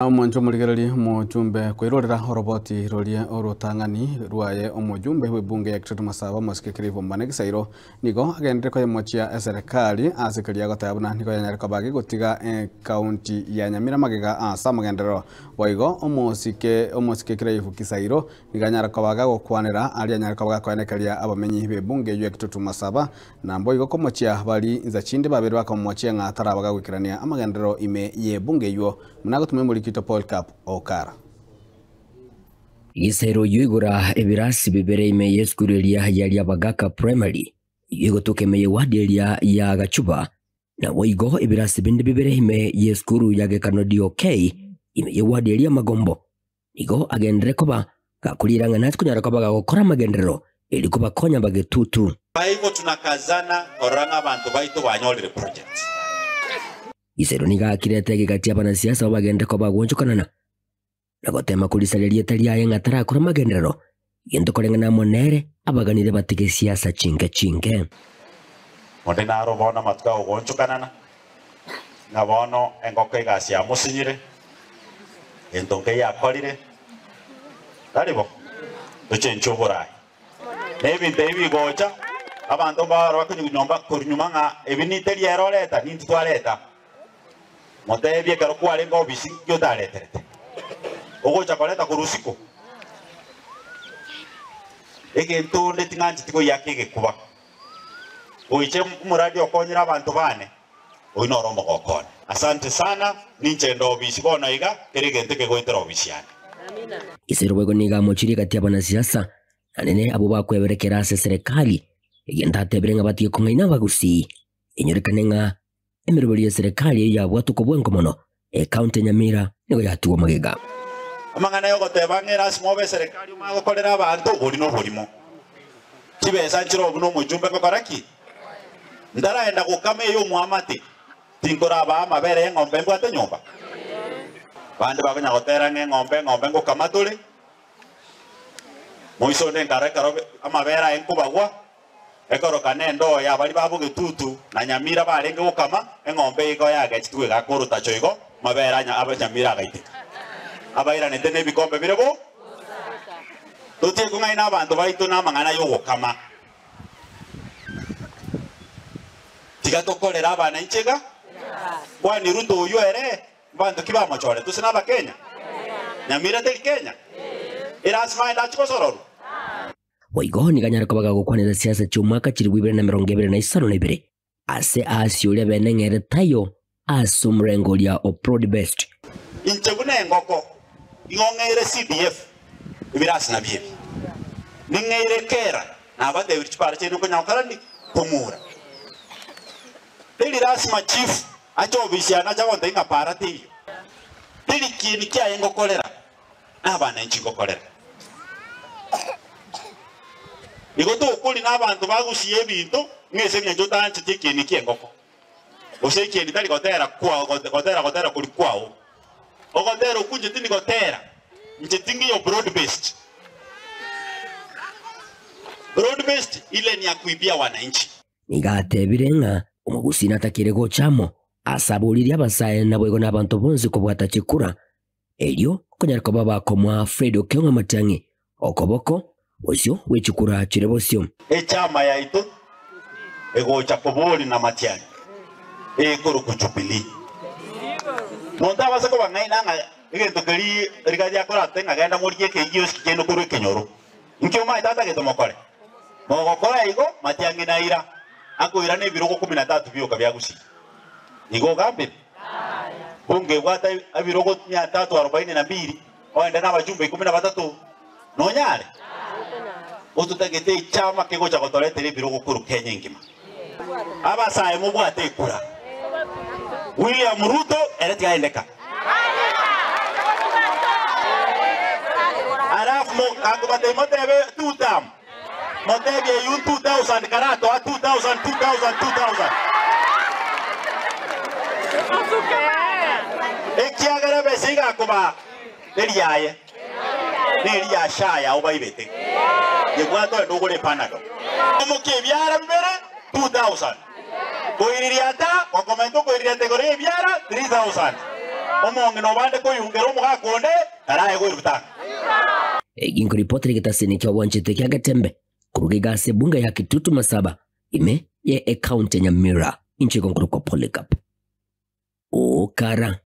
Omonche omorigereria omochumbe koirorera oroboti roria orotang'ani rwaye omojumbe bw'ebunge ya Kitutu Masaba omosike Cliff Ombane Gisairo nigo agenderere koyemochia eserekari ase keria agoteba buna nigo yanyare koba gegotiga ekaunti ya Nyamira magega ase amagenderero. Boigo omosike omosike Cliff Gisairo nigo anyare koba gagokwanera aria anyare koba gakoenekeria abamenyi b'ebunge eyio ya Kitutu Masaba na mboigo komochia bari insa chinde babere bakamomochia ng'a taraba gagoikerania amagenderero ime y'ebunge eyio Buna gotuma emorikito Polycarp Okara. Gisero oyio igora ebirasi bibere ime y'esukuru eria ya Riabagaka Primary, eyio egotoka ime y'ewadi eria ya Gachuba, naboigo ebirasi binde bibere ime y'esukuru ya Gekano DOK ime y'ewadi eria Magombo. Nigo agenderere koba gakoriera ng'a nache konyara koba gagokora amagenderero erio kobakonya bagetutu. Kwa tunakazana korora ng'a abanto baito banyorire projects. Isero nigo akirete egegati abanasiasa abo bagende koba gwochokanana na gotema korisaria rieta riaye ng'a tarakora amagenderero, gento koreng'ana amo nere abaganire batige siasa chinke chinke. Onde naro bono amatuko agogoonchokanana, ng'a bono engoko egasi yamosinyire, gento nkeiyo akorire, tari bo? Tochenche oboraai. Na ebinto ebi bigocha, abanto mbaro bakonywa nyomba korwa nyuma ng'a ebi niteri ere oreta, nintwe twareta. Motebie ekero kwarenge obisi nki otareterete, ogocha koreta korwa isiko. Egento onde ting'ancheti koyiaka egekuba. Goicha omoradi okonyire abanto bane, oyio noro omogoko one. Asante sana, ninche inde obisi bono iga, kera egento kegoetera obisi yane. Isiro boigo nigo amochirie gati y'abanasiasa, na nene abwo bakweberekera ase eserekari, egento atebire ng'a batige kong'aina abagusii. Enyorekane ng'a emeroberi y'eserekari eyio yabwatwe kobwango mono, ekaunti ya Nyamira nigo yatigwa magega. Amang'ana y'ogoteba ng'a erasima obe eserekari omanye gokorera abanto, oboria noborimo. Chibesa nchire buna omochumbe ngokora ki? Ntaraenda gokama ey'omwamate, tinkorabaa amabere y'eng'ombe mbwate nyomba? Bande bakonya gotera ng'a eng'ombe, eng'ombe ngokama tore. Moiso onde nkara ekero amabere aye nkobagwa, Ekoroka nendoo ya baria ba bogetutu na nyamira barenge gokama, eng'ombe igo yagechetigwe egaka orotacho igo, mabere a nyamira agaiteka. Abairanete nebikombe bire bo. Totiga kong'aina abanto baito namang'ana y'ogokama. Tiga tokorere abana inchega, kwani Ruto oyio ere mbanto ki bamochorete ase nabakenya? Nyamira teri Kenya? Erasima aye ndachie gosororwa? Boigo nigo anyare koba gagokwanera siasa chi'omwaka chilifu ibere na emerongo ebere na isano na ibere, ase aase oria bene ng'ere taiyo ase omorengo oria o Broad Based. Inche buna engoko, nigo ng'eire CDF ebirasi nabio ebi. Ning'eire kera nabatebirie chipara chiaino nkonya gokora ndi? Kong'ura. Teri lasima chief ache ofisi yane ache agontebia ng'a para teiyo. Teri kieni kiaye ngokorera. Nabana inche ngokorera. Igo tokori nabanto bagusia ebinto ng'a ase engencho otancheti ekieni ki'engoko, gose ekieni tari gotera kwao gotera gotera koria kwao. Ogotera okwo inche tindi gotera, inche tingiyo broad based. Broad based ile ni ya kuibia wananchi. Nigo atebire ng'a omogusii natakire gocha amo ase aboririe abasae naboigo nabanto bonsi kobwata chikura Erio konyare koba bakomoa Fred Okeong'a amatiang'i okoboko bosio gwe chikura chire bosio. Echama yaito egocha kobori namatiang'i ekorokwa Jubilee. Monto abase kobang'aina ng'a egento keria rigaria akorate ng'a genda morigie ekeigio esiki kiaino korwa ekenyoro. Inki omanyete atagete mokore? Mogokora igo, matiang'i naira akoirana ebirogo kumi na tatu bioka bia Gusii. Igo ogambire? Bunge ebwate ebirogo mia tatu arobaini na mbili, oende nabachumbe ikomi na batato, nonyare? Ototagete echama kegocha gotoretera ebirogo korwa Kenya engima. Abasae mobwate ekura. William Ruto ere tigaendeka. Alafu akobatebia motebe two term. Motebie eyio 2000 karatoa 2000 2000 2000. Ekiagera ebesa igakobaa teri yaye, neri ya SHA yao baibete. Yebwate oende ogore epanado. Omokia ebiara bibere 2000. Koiriria ata, gokomenta okoiriria ata igoro y'ebiara 3000. Omong'ina obande koyungera omogaka onde, karaye goirutana. Eginkoripotera egetasini kia obwanchete kia Getembe koruga iga ase ebunge ya Kitutu Masaba ime ye ecounty ya Nyamira inche igo nkorokwa Polycarp Okara.